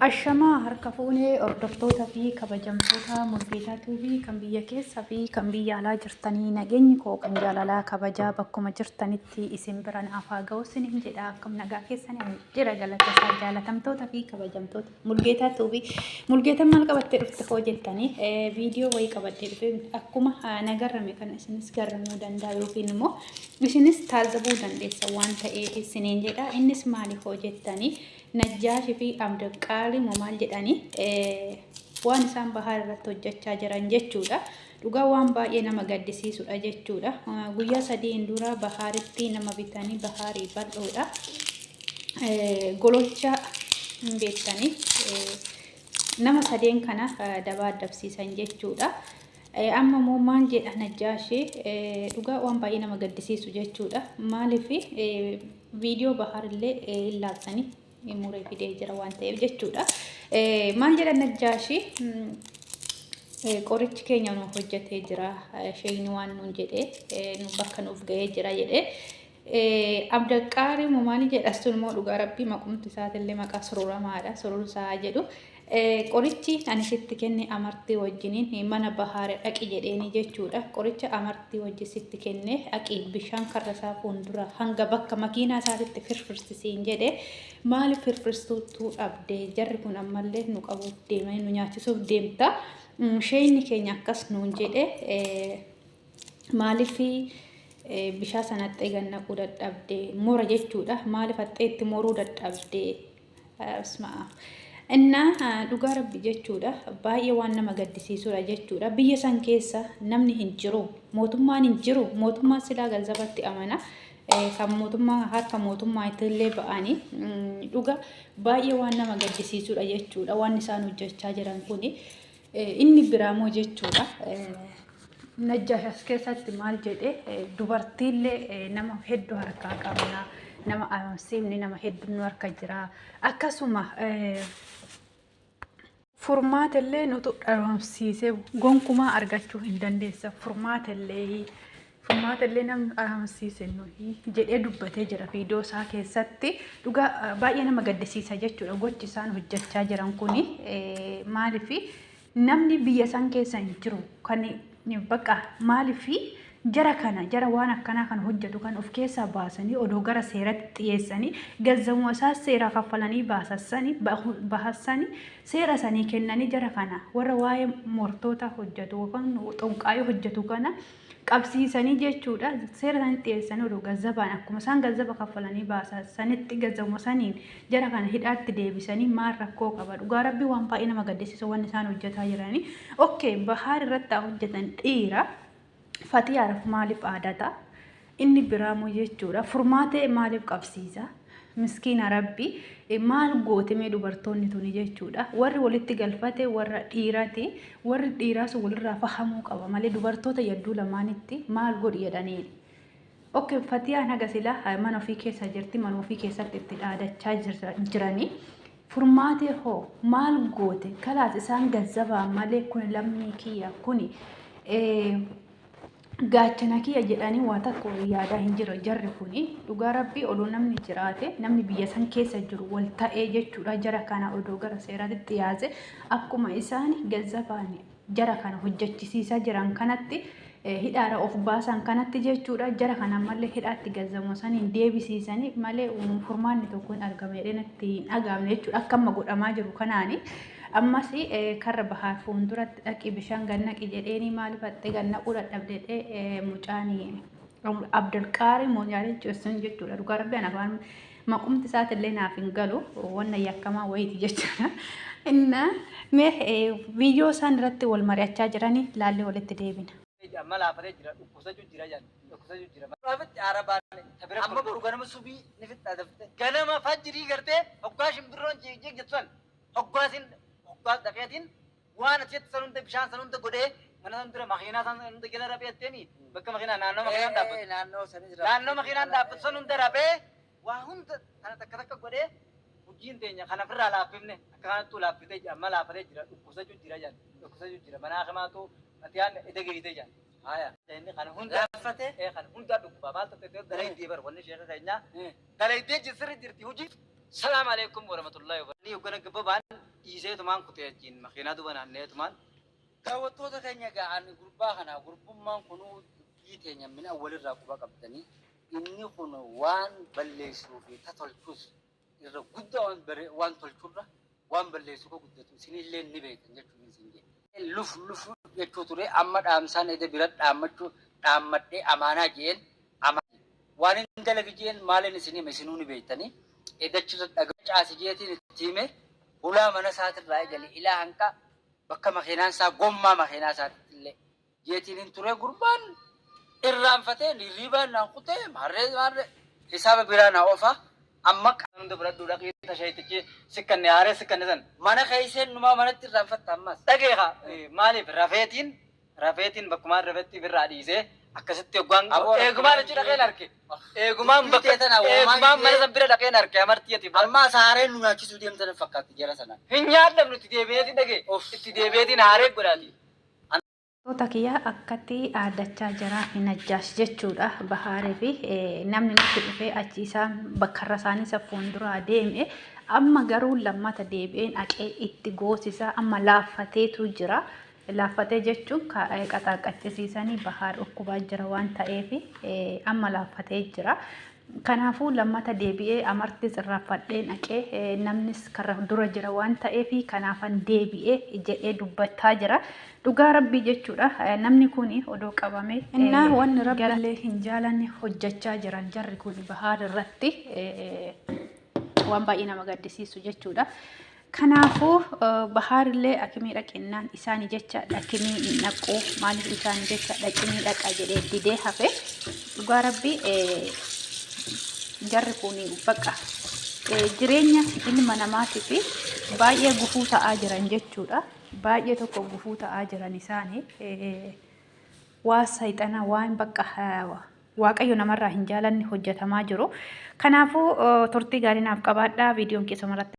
Ashamaa harka fuunee hordoftoota fi kabajamtoota Mulgeetaa Tuubii kan biyya keessa fi kan biyya alaa jirtanii, nageenyi koo kan jaalalaa kabajaa bakkuma jirtanitti isin bira naaf haa ga'u isiniin jedha. Akkam nagaa keessanii? Jira, galata isaa. Jaalatamtoota fi kabajamtoota Mulgeetaa Tuubii, Mulgeetaan maal qabattee dhufte hoo jettanii, viidiyoo wayii qabadhee dhufe. Akkuma nagarrame kana isinis garramuu danda'a yookiin immoo isinis taazabuu dandeessa waan ta'ee isiniin jedha. Innis maali hoo jettanii, Najjaash fi Abdulqaari moo maal jedhani, waan isaan bahaar irratti hojjechaa jiran jechuudha. Dhugaa waan baay'ee nama gaddisiisudha jechuudha. Guyyaa 3n dura bahaaritti nama bitanii, bahaarii bal'oodha. Gololcha hin beektanii, nama sadeen kana dabaa addabsiisan jechuudha. Amma immoo maal jedha Najjaash? Dhugaa waan baay'ee nama gaddisiisu jechuudha. Maaliif, viidiyoo Bahaar illee ilaaltanii muree fidee jira waan ta'eef jechuudha. Maal jedha Najjaashi? Qorichi keenya nu hojjetee jira. Sheeyni waan nuun jedhee nu bakka nuuf ga'ee jira jedhee. Abdaqaari moo maali jedha sun immoo? Dhugaa rabbii maqumti isaatillee maqaa sururamaadha. Surursaa jedhu. Qorichi ani sitti kenne amartii wajjiniin mana bahaara dhaqi jedheeni jechuudha. Qoricha amartii wajji sitti kenne, dhaqi bishaan karra isaa fuuldura hanga bakka makiinaa isaatitti firfirsisiin jedhe. Maaliif firfirsuutuu dhabde? Jarri kun ammallee nu qabuuf deemanii nu nyaachisuuf deemta. Sheeyni keenya akkas nuun jedhe. Maaliif bishaan sana haxxee gad naquu dadhabde? Mora jechuudha. Maaliif haxxee itti moruu dadhabde? Asma'a. Innaa dhugaa rabbi jechuudha, baay'ee waan nama gaddisiisudha jechuudha. Biyya san keessa namni hin jiru, mootummaan hin jiru. Mootummaan silaa ganzabatti amana. Kan mootummaa harka mootummaa ittillee ba'anii, dhuga baay'ee waan nama gaddisiisudha jechuudha. Waan isaan hojjechaa jiran kuni. Inni biraamoo jechuudha. Najjaash as keessatti maal jedhe? Dubartiillee nama hedduu harkaa qabna. Nama amansiifni nama hedduu nu harka jira. Akkasuma furmaata illee nutu dhabamsiisee gonkumaa argachuu hin dandeessa. Furmaata illee namni dhabamsiise nuyi jedhee dubbatee jira viidiyoo isaa keessatti. Dhugaa baay'ee nama gaddisiisa jechuudha gochi isaan hojjechaa jiran kuni. Maaliif namni biyya san keessa hin jiru? Kan bakka maaliif jara kana, jara waan akkanaa kan hojjetu kan of keessaa baasanii odoo gara seeratti dhiyeessanii, gazzamuma isaa seera kaffalanii baasasanii bahassanii seera sanii kennanii, jara kana warra waa'ee mortoota hojjetu yookaan xonqaayii hojjetu kana qabsiisanii jechuudha, seera sanitti dhiyeessanii, odoo gazzabaan akkuma isaan gazzaba kaffalanii baasasanitti gazzabuma saniin jara kana hidhaatti deebisanii maal rakkoo qaba? Dhugaa rabbii waan baay'ee nama gaddisiisa waan isaan hojjetaa jiranii. Okay, bahaar irratti haa hojjetan, dhiira fatiyaadhaaf maaliif aadata? Inni biraamoo jechuudha, furmaatee maaliif qabsiisa? Miskiina rabbi, maal goote mee dubartoonni tuni jechuudha? Warri walitti galfate warra dhiirati. Warri dhiiraa sun walirraa fahamuu qaba malee dubartoota yadduu lamaanitti maal godhi jedhanii? Okay, fatiyaan haga silaa mana ofii keessa jirti, mana ofii keessatti itti dhaadachaa jiranii. Furmaatee hoo maal goote? Kalaas isaan gazzabaa malee kun lammii kiyya, kuni gaachana kiyya jedhanii waa takka yaadaa hin jiru jarri kuni. Dhugaa rabbii odoo namni jiraate, namni biyya san keessa jiru wal ta'ee jechuudha, jara kana odoo gara seeraatti dhiyaase, akkuma isaan gazzabaan jara kana hojjechisiisaa jiran kanatti, hidhaara of baasan kanatti jechuudha, jara kana ammallee hidhaatti gazzabuma saniin deebisiisanii malee furmaanni tokko hin argame jedhee natti hin dhagaamne jechuudha akka amma godhamaa jiru kanaani. Ammas karra bahaar fuulduratti dhaqi bishaan gannaqi jedheeni, maaliif haxxee gannaquu dadhabde jedhee mucaan Abdulqaari Moonyaalee jechuun jechuudha. Dhugaa rabbi ana afaan maqumti isaatillee naaf hin galu, wanna yakkamaa wayiiti jechuudha. Inna mee viidiyoo isaan irratti wal mari'achaa jiranii laallee walitti deebina. Amma laafatee jira, dhukkubsachuu jira jedhan, dhukkubsachuu jira. Laafitti arabaan tabira. Amma boru ganama subii ni fixxaa dafte. Ganama fajjirii gartee hoggaa shimbirroon jiig jiig jettu san, hoggaa sin hoggaa dhaqeetiin waan ati jettu san hunda, bishaan san hunda godhee, mana san dura makiinaa san hunda jala raphee jetteemi, bakka makiinaa naannoo makiinaan dhaabbatu. Naannoo sanis Naannoo makiinaan dhaabbatu san hunda raphee, waa hunda kana takka takka godhee, hojiin teenya kana ofirraa laaffifne akka kanattuu laaffitee jira. Amma laafatee jira, dhukkubsachuu jira jedhan, dhukkubsachuu jira. Manaa himaatu fatiyaan ida geessitee jedhan. Haya. Inni kana hunda Laaffate? Ee, kana hunda dhukkuba maal ta'e dalaydee bar wanni sheeka keenya dalaydee sirri jirti hojii. Salaam alaikum warahmatullahi wabarakatuh. Hoggana gabbabaan Dhiiseetumaan kutee achiin makiinaa duuba naanna'eetumaan. Daawwattoota keenya egaa ani gurbaa kana gurbummaan kunuu dubbii teenya min awwalirraa quba qabdanii inni kun waan balleessuu fi ta tolchus irra guddaa waan bare waan tolchurra waan balleessu ka guddatu isinillee ni beektan jechuun isin jedhe. Luf luf jechuu ture amma dhaamsaan eda bira dhaammachuu dhaammadhee amaanaa jeen waan hin dalagi jeen maalin isin hime isinuu ni beektanii edachirra dhagaa caasi jeetiin itti hime hulaa mana isaatirraa eegale ilaa hanqa bakka makiinaan isaa gommaa makiinaa isaatitti illee jeetiin hin ture gurbaan irraanfatee hirriibaan naan kutee maarree maarree hisaaba biraa naa ofa amma Hunda fudhadhuu dhaqii tasheetichi sikkanne haaree sikkanne san. Mana keesseen numaa manatti irraanfatta ammas. Dhageeha maaliif rafeetiin rafeetiin bakkumaan rafetti birraa dhiisee akkasitti hoggaan Aboo eegumaan achi dhaqeen arke. Eegumaan Dubbii bakka tee tana uumaan eegumaan mana kee san bira dhaqeen arke amartii ati. Amma saareen nu nyaachisuu deemtan fakkaatti jara sana. Hin nyaadhamnu itti deebi'eetiin dhagee itti deebi'eetiin haaree godhaati. Toota kiyya akkatti aadachaa jira hin ajjaash jechuudha bahaarii fi namni natti dhufee achi isaan bakkarra isaanii isa fuulduraa deeme amma garuu lammata deebi'een haqee itti goosisa amma laaffateetu jira. Laaffatee jechuun qaxaaqaccisiisanii bahaar dhukkubaa jira waan ta'eef amma laaffatee jira. Kanaafuu lammata deebi'ee amartis irraanfadhee dhaqee namnis karra dura jira waan ta'eef kanaafan deebi'ee jedhee dubbataa jira. Dhugaa rabbii jechuudha. Namni kun odoo qabame. Innaa wanni rabbillee hin jaalanne hojjechaa jiran jarri kun bahaar irratti waan baay'ee nama gaddisiisu jechuudha. Kanaafuu bahaarillee akimii dhaqennaan isaani jecha dhakimii hin dhaqu maaliif isaani jecha dhaqimii dhaqa jedhee didee hafe dhugaa rabbii jarri kun bakka jireenya ilma namaatiif baay'ee gufuu ta'aa jiran jechuudha. Baay'ee tokko gufuu ta'aa jiran isaani. Waa sayxana waan bakka waaqayyo namarraa hin jaalanne hojjetamaa jiru. Kanaafuu turtii gaarii naaf qabaadhaa viidiyoon keessumarratti.